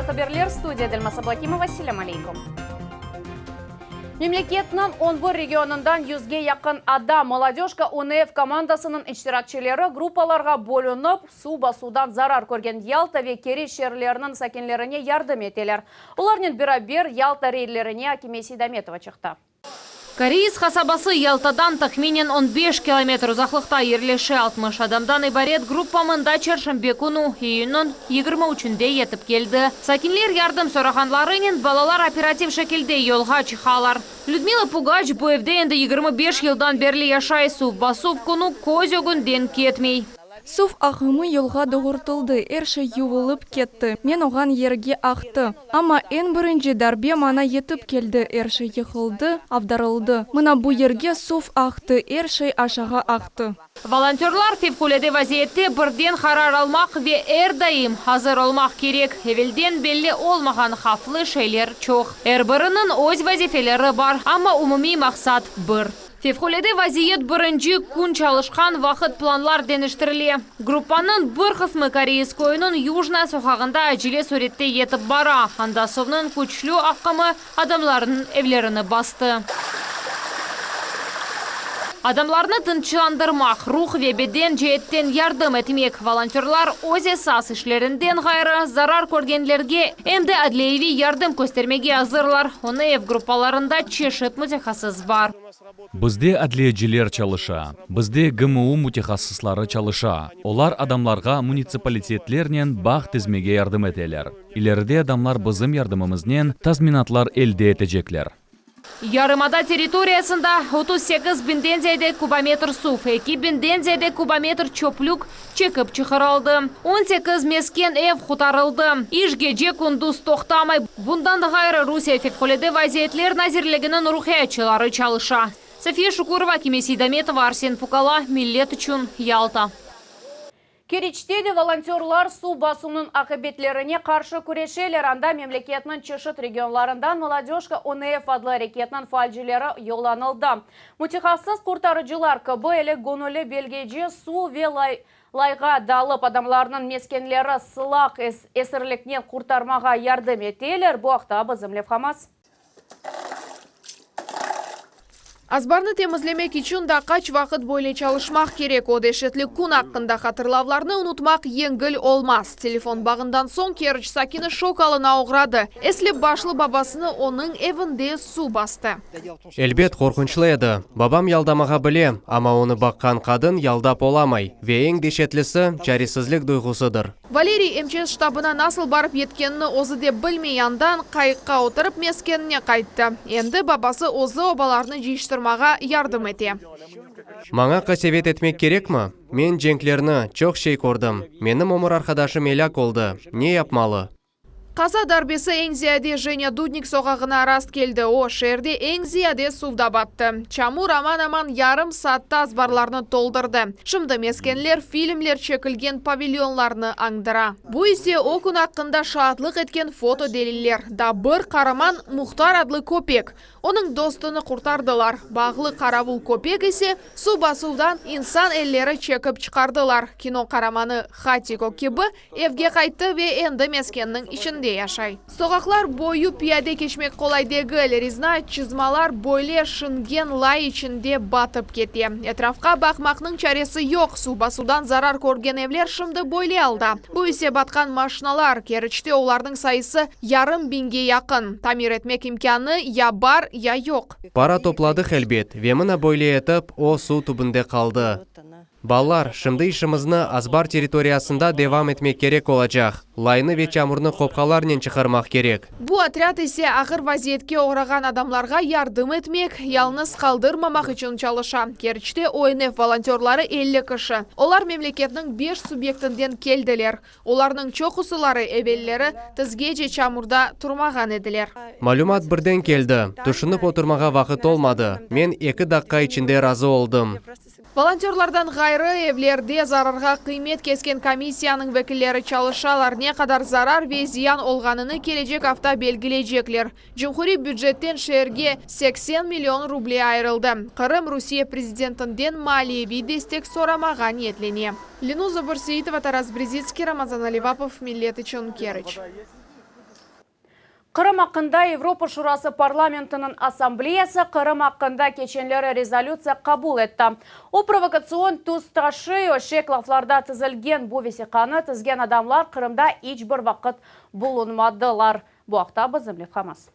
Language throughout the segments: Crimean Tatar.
haberler, studiyada Elmaz Ablâkimova, selâm aleykum. Memleketniñ on bir regionından yüzge yaqın adam Molodöjka UNF komandasınıñ iştirakçileri gruppalarğa bölünip, suv basuvdan zarar körgen Yalta ve Keriç şeerleriniñ sakinlerine yardım eteler. Olarnen beraber Yalta reydlerine Akime Seydametova çıqtı. Koreiz qasabası Yaltadan tahminen on beş kilometr uzaqlıqta yerleşe. 60 adamdan ibaret gruppa mında çarşenbe künü, iyünniñ yigirmi üçünde yetip keldi. Sakinler yardım sorağanlarınen balalar operativ şekilde yolğa çıqalar. Lüdmila Pugaç bu evde endi 25 yıldan berli yaşay, suv basuv künü köz ögünden ketmey. Suv aqımı yolğa doğurtıldı, er şey yuvulıp ketti, men olğan yerge aqtı. Amma eñ birinci darbe maña yetip keldi, er şey yıqıldı, avdarıldı. Mına bu yerge suv aqtı, er şey aşağı aqtı. Volontörlar fevqulâde vaziyette birden qarar almaq ve er daim azır olmaq kerek. Evelden belli olmağan havflı şeyler çoq. Er biriniñ öz vazifeleri bar, amma umumiy maqsat bir. Fevqulâde vaziyet birinci kün çalışqan vaqıt planlar deñiştirile. Gruppanıñ bir qısmı Koreiz köyüniñ Yujnaya soqağında acele sürette yetip bara, anda suvnıñ küçlü aqımı adamlarnıñ evlerini bastı. Adamlarnı tınçlandırmaq, ruh ve beden ceetten yardım etmek, volontörlar öz esas işlerinden ğayrı, zarar körgenlerge em de adliyeviy yardım köstermege azırlar. Onı ev gruppalarında çeşit mütehassıs bar. Bizde adliyeciler çalışa, bizde GMU mütehassısları çalışa, olar adamlarğa munitsipalitetlernen bağ tizmege yardım eteler. İleride adamlar bizim yardımımıznen tazminatlar elde etecekler. Yarımada territoriyasında 38 biñden ziyade kubometr suv, eki biñden ziyade kubometr çöplük çekip çıqarıldı. 18 mesken ev qutarıldı. İş gece-kündüz toqtamay. Bundan da ğayrı, Rusiye Fevqulâde vaziyetler nazirliginiñ ruhiyatçıları çalışa. Safiye Şukurova, Akime Seydametova, Arsen Pukala, Millet içün, Yalta. Keriçte de volontörlar suv basuvnıñ aqibetlerine qarşı küreşeler. Anda memleketniñ çeşit regionlarından Molodöjka UNF adlı areketniñ faalcileri yollanıldı. Mütehassıs qurtarıcılar kibi ele göñülli belgeci suv ve layğa dalıp adamlarnıñ meskenleri sılaq esirliknen qurtarmağa yardım eteler. Bu aqta bizim levhamız. Azbarnı temizlemek içün daa qaç vaqıt böyle çalışmaq kerek? O deşetli kün aqqında hatırlavlarnı unutmaq yengil olmaz. Telefon bağından soñ Keriç sakini şok alına oğradı. Esli-başlı babasını onıñ evinde suv bastı. Elbet, qorqunçlı edi. Babam yaldamağa bile, amma onı baqqan qadın yaldap olamay. Ve eñ deşetlisi, çaresizlik duyğusıdır. Valeriy MÇS ştabına nasıl barıp yetkenini özü de bilmey, andan qayıqqa oturıp meskenine qayttı. Endi babası özü obalarnı cıyıştırmağa yardım ete. Maña qasevet etmek kerekmi? Men cenklerni, çoq şey kördim. Menim ömür arqadaşım elâk oldı. Ne yapmalı? Qaza darbesi eñ ziyade Jenya Dudnik soqağına rast keldi, o, şeerde eñ ziyade suvda battı. Çamur aman-aman yarım saatta azbarlarnı toldurdı. Şimdi meskenler filmler çekilgen pavilyonlarnı añdıra. Bu ise o kün aqqında şaatlıq etken foto deliller. Daa bir qaraman, Muhtar adlı köpek. Onıñ dostunı qurtardılar, bağlı qaravul köpek ise suv basuvdan insan elleri çekip çıqardılar. Kino qaramanı Hatiko kibi evge qayttı ve endi meskenniñ içinde yaşay. Soqaqlar boyu piyade keçmek qolay degil, rezina çızmalar böyle şingen lay içinde batıp kete. Etrafqa baqmaqnıñ çaresi yoq, suv basuvdan zarar körgen evler şimdi böyle alda. Bu ise batqan maşinalar, Keriçte olarnıñ sayısı yarım biñge yaqın. Tamir etmek imkânı ya bar, ya yoq. Para topladıq elbet, ve mına böyle etip o suv tübünde qaldı. Balalar, şimdi işimizni azbar territoriyasında devam etmek kerek olacaq, laynı ve çamurnı qopqalarnen çıqarmaq kerek. Bu otrâd ise ağır vaziyetke oğrağan adamlarğa yardım etmek, yalnız qaldırmamaq içün çalışa. Keriçte ONF volontörları 50 kişi. Olar memleketniñ beş subyektinden keldiler. Olarnıñ çoqusıları evelleri tizgece çamurda turmağan ediler. Malümat birden keldi. Tüşünip oturmağa vaqıt olmadı. Men eki daqqa içinde razı oldım. Volontörlardan ğayrı, evlerde zararğa qıymet kesken komissiyanıñ vekilleri çalışalar. Ne qadar zarar ve ziyan olğanını kelecek afta belgileycekler. Cumhuriy bücetten şeerge 80 million ruble ayırıldı. Qırım Rusiye prezidentinden maliyeviy destek soramağa niyetlene. Lenuza Börseitova, Taras Brezitskiy, Ramazan Alivapov, Millet içün, Keriç. Qırım aqqında Avropa Şurası parlamentiniñ assambleyası Qırım aqqında keçenleri rezolütsiya qabul etti. O provokatsion tüs taşıy, öşek laflarda tizilgen bu vesiqanı tizgen adamlar Qırımda iç bir vaqıt bulunmadılar. Bu aqta bizim levhamız.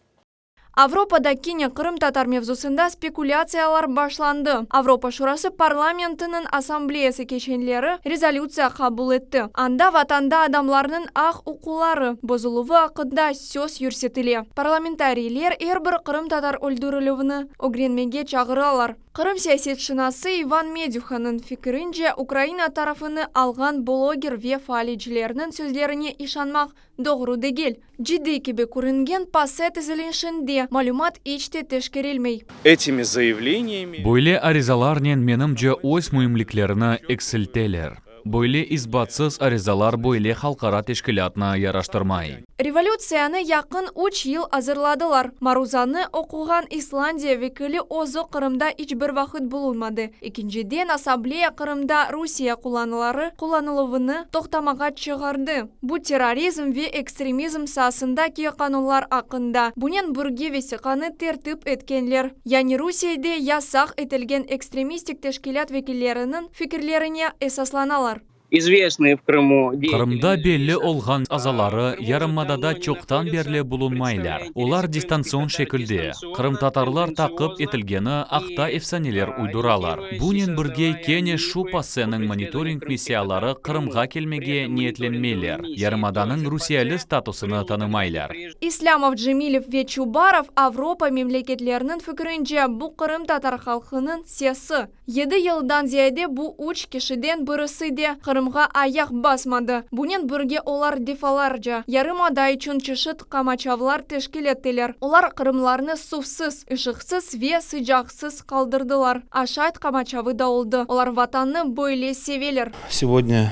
Avropada kene qırımtatar mevzusında spekulâtsiyalar başlandı. Avropa Şurası parlamentiniñ assambleyası keçenleri rezolütsiya qabul etti. Anda vatanda adamlarnıñ aq-uquqları bozuluvı aqqında söz yürsetile. Parlamentariyler er bir qırımtatar öldürilüvini ögrenmege çağıralar. Qırım siyasetşınası İvan Medühanıñ fikirince, Ukraina tarafını alğan bloger ve faalicilerniñ sözlerine işanmaq doğru degil. Ciddiy kibi körüngen PASE tizilişinde malümat iç te teşkerilmey. Etimi zayavleniyami. Böyle arizalarnen, menimce, öz müimliklerini eksilteler. Böyle isbatsız arizalar böyle halqara teşkilâtnı yaraştırmay. Revolütsiyanı yaqın üç yıl azırladılar. Maruzanı oquğan İslandiya vekili özü Qırımda iç bir vaqıt bulunmadı. Ekinciden, Assambleya Qırımda Rusiye qullanıları qullanıluvını toqtamağa çağırdı. Bu terrorizm ve ekstremizm saasındaki qanunlar aqqında, bunen birge vesiqanı tertip etkenler, yani Rusiyede yasaq etilgen ekstremistik teşkilât vekilleriniñ fikirlerine esaslanalar. İzvestnıye v Krımu Qırımda belli olğan azaları yarımadada çoqtan berli bulunmaylar. Olar distantsion şekilde, qırımtatarlar taqip etilgeni aqta efsaneler uyduralar. Bunen birge kene şu PASE-niñ monitoring missiyaları Qırımğa kelmege niyetlenmeyler, yarımadanıñ rusiyeli statusını tanımaylar. İslâmov, Cemilev ve Çubarov Avropa memleketleriniñ fikirince, bu qırımtatar halqınıñ sesi. Yedi yıldan ziyade bu üç kişiden birisi de Qırımğa ayaq basmadı. Bunen birge olar defalarca yarımada içün çeşit qamaçavlar teşkil ettiler. Olar qırımlarnı suvsız, ışıqsız ve sıcaqsız qaldırdılar. Aşayt qamaçavı da oldı. Olar Vatannı böyle seveler. Segodnâ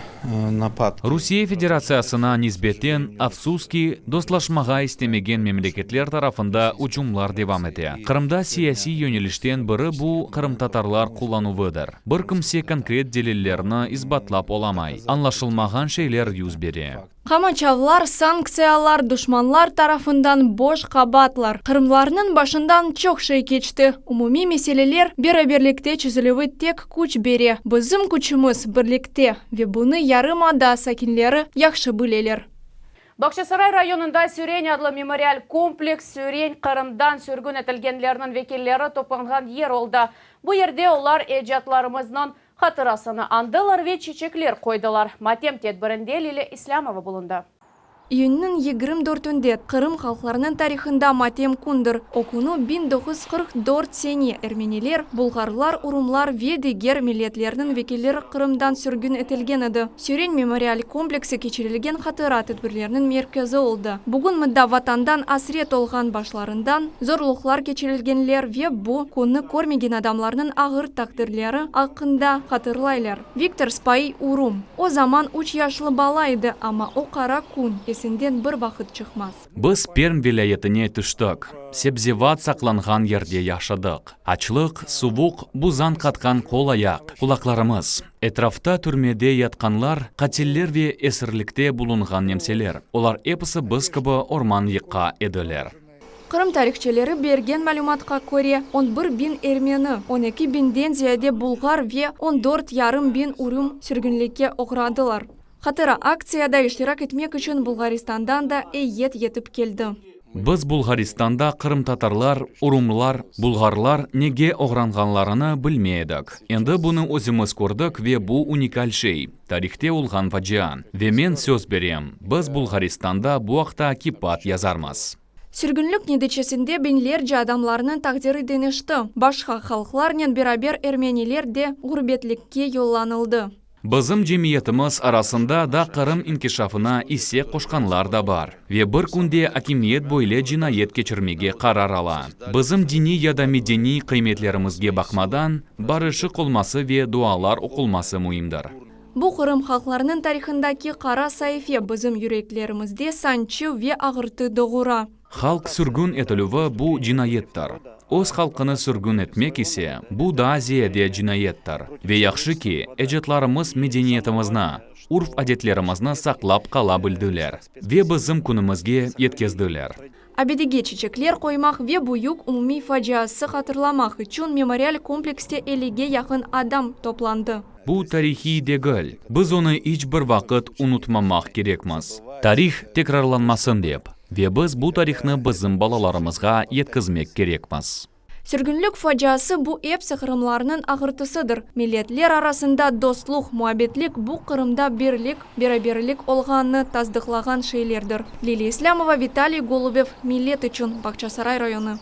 napadki. Rusiye Federatsiyasına nisbeten, afsus ki, dostlaşmağa istemegen memleketler tarafında ucumlar devam ete. Qırımda siyasiy yönelişten biri bu qırımtatarlar qullanuvıdır. Bir kimse konkret delillerni isbatlap olamay. Añlaşılmağan şeyler yüz bere. Qamaçavlar, sanktsiyalar, duşmanlar tarafından boş qabaatlar. Qırımlarnıñ başından çoq şey keçti. Umumiy meseleler beraberlikte çezilüvi tek küç bere. Bizim küçümiz, birlikte ve bunı yarımada sakinleri yahşı bileler. Bağçasaray rayonında Süren adlı memorial kompleks, Süren, Qırımdan sürgün etilgenlerniñ vekilleri toplanğan yer oldı. Bu yerde olar ecatlarımıznıñ Hatırasını añdılar ve çiçekler qoydılar. Matem tedbirinde Lilâ İslâmova bulundı. İyünniñ 24-ünde Qırım halqlarınıñ tarihında matem kündir. O künü 1944 sene ermeniler, bulğarlar, urumlar ve diger milletlerniñ vekilleri Qırımdan sürgün etilgen edi. Süren memorial kompleksi keçirilgen hatıra tedbirleriniñ merkezi oldı. Bugün mında Vatandan asret olğan başlarından zorluqlar keçirilgenler ve bu künni körmegen adamlarnıñ ağır taqdirleri aqqında hatırlaylar. Viktor Spaiy urum. O zaman üç yaşlı bala edi, amma o qara kün esinden bir vaqıt çıqmaz. Biz Perm vilâyetine tüştik. Sebzevat saqlanğan yerde yaşadıq. Açlıq, suvuq, buzan qatqan qol-ayaq, qulaqlarımız. Etrafta türmede yatqanlar, qatiller ve esirlikte bulunğan nemseler, olar episi biz kibi orman yıqa ediler. Qırım tarihçileri bergen malümatqa köre, on bir biñ ermeni, on eki biñden ziyade bulğar ve on dört yarım biñ urüm sürgünlikke oğradılar. Hatıra aktsiyada iştirak etmek içün Bulğaristandan da eyyet yetip keldi. Biz Bulğaristanda qırımtatarlar, urumlar, bulğarlar nege oğranğanlarını bilmey edik. Endi bunı özümiz kördik ve bu unikal şey, tarihte olğan facia. Ve men söz berem, biz Bulğaristanda bu aqta kipat yazarmız. Sürgünlik neticesinde biñlerce adamlarnıñ taqdiri deñişti, başqa halqlarnen beraber ermeniler de ğurbetlikke yollanıldı. Bizim cemiyetimiz arasında da Qırım inkişafına isse qoşqanlar da bar. Ve bir künde akimiyet böyle cinayet keçirmege qarar ala. Bizim diniy ya da medeniy qıymetlerimizge baqmadan, barışıq olması ve dualar oqulması müimdir. Bu Qırım halqlarınıñ tarihındaki qara saife bizim yüreklerimizde sançı ve ağırtı doğura. Halq sürgün etilüvi bu cinayettir. Öz halqını sürgün etmek ise, bu daa ziyade cinayettir. Ve yahşı ki, ecatlarımız medeniyetimizni, urf-adetlerimizni saqlap qala bildiler ve bizim künümizge yetkizdiler. Abidege çiçekler qoymaq ve büyük umumiy faciası hatırlamaq içün memorial komplekste ellige yaqın adam toplandı. Bu tarihiy degil, biz onı iç bir vaqıt unutmamaq kerekmiz, tarih tekrarlanmasın dep, ve biz bu tarihnı bizim balalarımızğa yetkizmek kerekmiz. Sürgünlik faciası bu epsi qırımlarnıñ ağırtısıdır. Milletler arasında dostluq, muabbetlik bu Qırımda birlik, beraberlik olğanını tasdıqlağan şeylerdir. Liliya İslâmova, Vitaliy Golubev, Millet içün, Bağçasaray rayonı.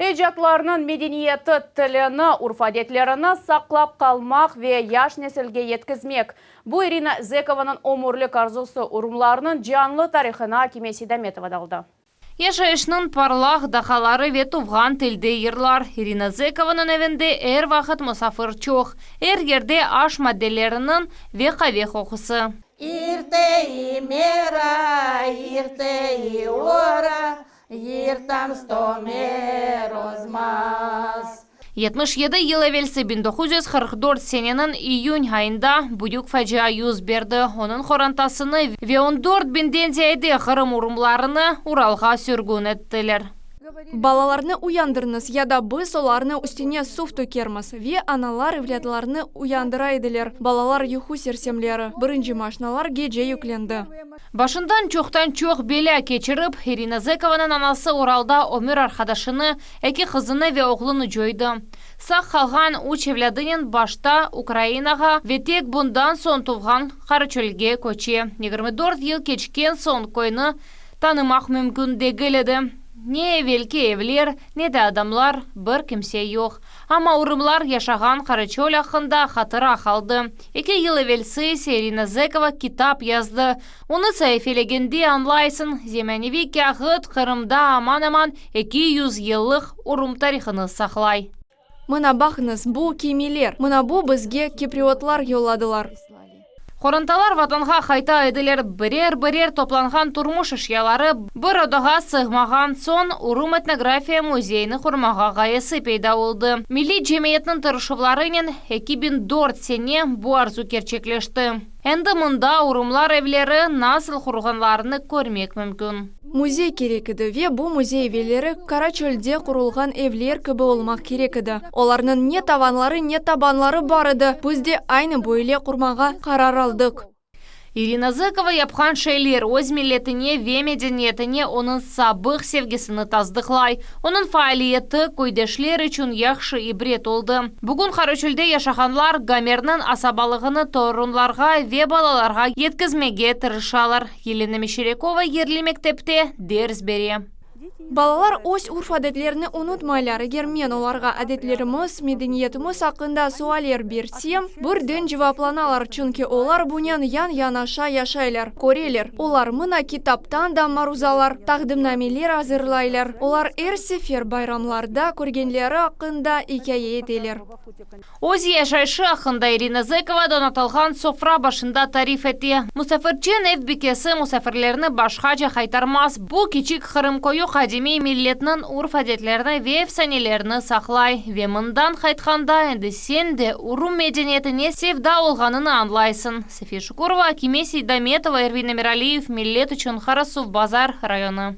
Ecdatlarnıñ medeniyeti, tilini, urf-adetlerini saqlap qalmaq ve yaş nesilge yetkizmek, bu İrina Zekovanıñ ömürlik arzusı. Urumlarnıñ canlı tarihına Akime Seydametova daldı. Yaşayışnıñ parlaq daqaları ve tuvğan tilde yırlar. İrina Zekovanıñ evinde er vaqıt musafir çoq. Er yerde aş maddeleriniñ ve qave qoqusı. Irte imera, irte iora, yirtam sto merozmaz. 77 yıl evelsi, 1944 seneniñ iyün ayında, büyük facia yüz berdi, onıñ qorantasını ve on dört biñden ziyade Qırım urumlarını Uralğa sürgün ettiler. Balalarnı uyandırıñız ya da biz olarnı üstüne suv tökermiz. Ve analar evlâtlarını uyandıra ediler, balalar yuqu sersemleri. Birinci maşinalar gece yüklendi. Başından çoqtan-çoq belâ keçirip, İrina Zekovanıñ anası Uralda ömür arqadaşını, eki qızını ve oğlunı coydı. Sağ qalğan üç evlâdınen başta Ukrainağa ve tek bundan soñ tuvğan Qaraçölge köçe. 24 yıl keçken soñ köyni tanımaq mümkün degil edi. Ne evelki evler, ne de adamlar, bir kimse yoq. Amma urumlar yaşağan Qaraçöl aqqında hatıra qaldı. Eki yıl evelsi ise İrina Zekova kitap yazdı. Onı saifelegende añlaysıñ, zemaneviy kâğıt Qırımda aman-aman 200 yıllıq urum tarihını saqlay. Mına baqıñız, bu kemiler. Mına bu bizge kipriotlar yolladılar. Qorantalar vatanğa qayta ediler, birer-birer toplanğan turmuş eşyaları bir odağa sığmağan soñ, Urum etnografiya müzeyini qurmağa ğayesi peyda oldı. Milliy cemiyetniñ tırışuvlarınen 2004 sene bu arzu kerçekleşti. Endi mında urumlar evleri nasıl qurğanlarını körmek mümkün. Müzey kerek edi ve bu müzey evleri Qaraçölde qurulğan evler kibi olmaq kerek edi. Olarnıñ ne tavanları, ne tabanları bar edi, biz de aynı böyle qurmağa qarar aldıq. İrina Zıkova yapqan şeyler öz milletine ve medeniyetine onıñ sabıq sevgisini tasdıqlay. Onıñ faaliyeti köydeşler içün yahşı ibret oldı. Bugün Qaraçölde yaşağanlar Gomerniñ asabalığını torunlarğa ve balalarğa yetkizmege tırışalar. Yelena Meşçeryakova yerli mektepte ders bere. Balalar öz urf-adetlerini unutmaylar. Eger men olarğa adetlerimiz, medeniyetimiz aqqında sualler bersem, birden cevaplanalar, çünki olar bunen yan-yanaşa yaşaylar, köreler. Olar mına kitaptan da maruzalar, taqdimnameler azırlaylar. Olar er sefer bayramlarda körgenleri aqqında ikâye eteler. Öz yaşayışı aqqında İrina Zekova donatılğan sofra başında tarif ete. Musafirçen ev bikesi musafirlerni başqaca qaytarmaz. Bu kiçik Qırım köyü qadimiy milletniñ urf-adetlerini ve efsanelerini saqlay. Ve mından qaytqanda endi sen de urum medeniyetine sevda olğanını añlaysıñ. Safiye Şukurova, Akime Seydametova, Ervin Emiraliyev, Millet içün Qarasuvbazar rayonı.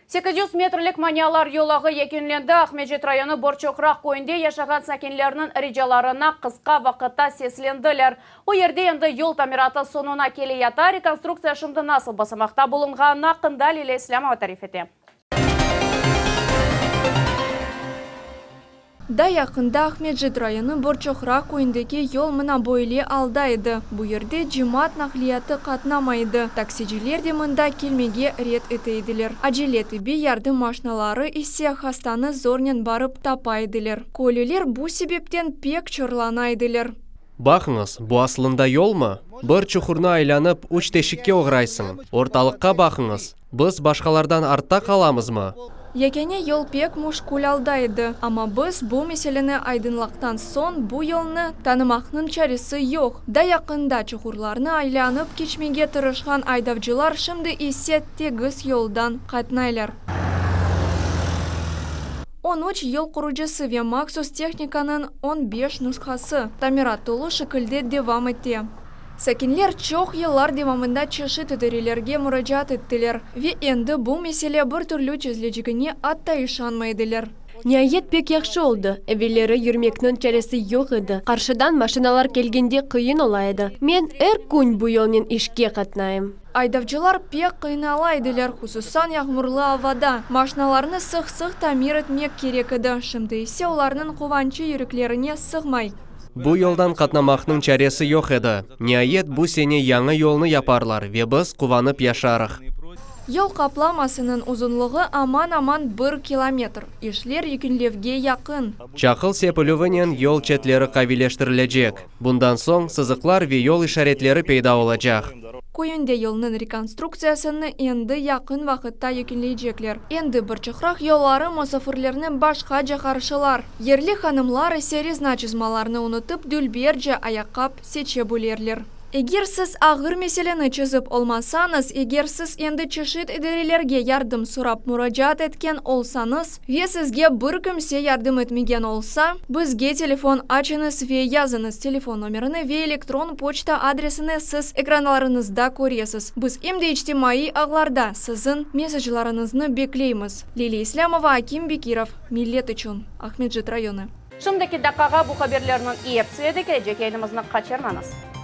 800 metrlik manialar yolağı yekünlendi. Aqmescit rayonı Borçoqraq köyünde yaşağan sakinlerniñ ricalarına qısqa vaqıtta seslendiler. O yerde endi yol tamiratı soñuna kele yata. Rekonstruktsiya şimdi nasıl basamaqta bulunğanı aqqında Lilâ İslâmova tarif ete. Daa yaqında Aqmescit rayonı Borçoqraq köyündeki yol mına böyle alda edi. Bu yerde cemaat naqliyatı qatnamay edi, taksiciler de mında kelmege red ete ediler. Acele tibbiy yardım maşinaları ise hastanı zornen barıp tapa ediler. Köylüler bu sebepten pek çorlana ediler. Baqıñız, bu aslında yolmı? Bir çuqurnı aylanıp, üç teşikke oğraysıñ. Ortalıqqa baqıñız, biz başqalardan artta qalamızmı? Yekâne yol pek muşkül alda edi, amma biz bu meseleni aydınlaqtan soñ bu yolnı tanımaqnıñ çaresi yoq. Daa yaqında çuqurlarnı aylanıp keçmege tırışqan aydavcılar şimdi ise tegiz yoldan qatnaylar. On üç yol qurucısı ve maksus tehnikanıñ on beş nushası tamirat tolu şekilde devam ete. Sakinler çoq yıllar devamında çeşit idarelerge muracaat ettiler ve endi bu mesele bir türlü çezilecegine atta işanmay ediler. Niayet, pek yahşı oldı. Evelleri yürmekniñ çaresi yoq edi, qarşıdan maşinalar kelgende qıyın ola edi. Men er kün bu yolnen işke qatnayım. Aydavcılar pek qıynala ediler, hususan yağmurlı avada. Maşinalarnı sıq-sıq tamir etmek kerek edi, şimdi ise olarnıñ quvançı yüreklerine sığmay. Bu yoldan qatnamaqnıñ çaresi yoq edi. Niayet, bu sene yañı yolnı yaparlar ve biz quvanıp yaşarıq. Yol qaplamasınıñ uzunlığı aman-aman bir kilometr. İşler yekünlevge yaqın. Çaqıl sepilüvinen yol çetleri qaviyleştirilecek. Bundan soñ sızıqlar ve yol işaretleri peyda olacaq. Köyünde yolnıñ rekonstruktsiyasını endi yaqın vaqıtta yekünleycekler. Endi bir çoqraq yolları musafirlerni başqaca qarşılar. Yerli hanımlar ise rezna çızmalarnı unutıp dülberce ayaqqap seçe bilirler. Eger siz ağır meseleni çezip olmasañız, eger siz endi çeşit idarelerge yardım sorap muracaat etken olsañız ve sizge bir kimse yardım etmegen olsa, bizge telefon açıñız ve yazıñız, telefon nomerini ve elektron poçta adresini siz ekranlarıñızda köresiz. Biz em de içtimaiy ağlarda siziñ mesaclarıñıznı bekleymiz. Liliya İslâmova, Akim Bekirov, Millet içün, Aqmescit rayonı. Şimdiki daqqağa bu haberlerniñ episi edi, kelecek yayınımıznı qaçırmañız.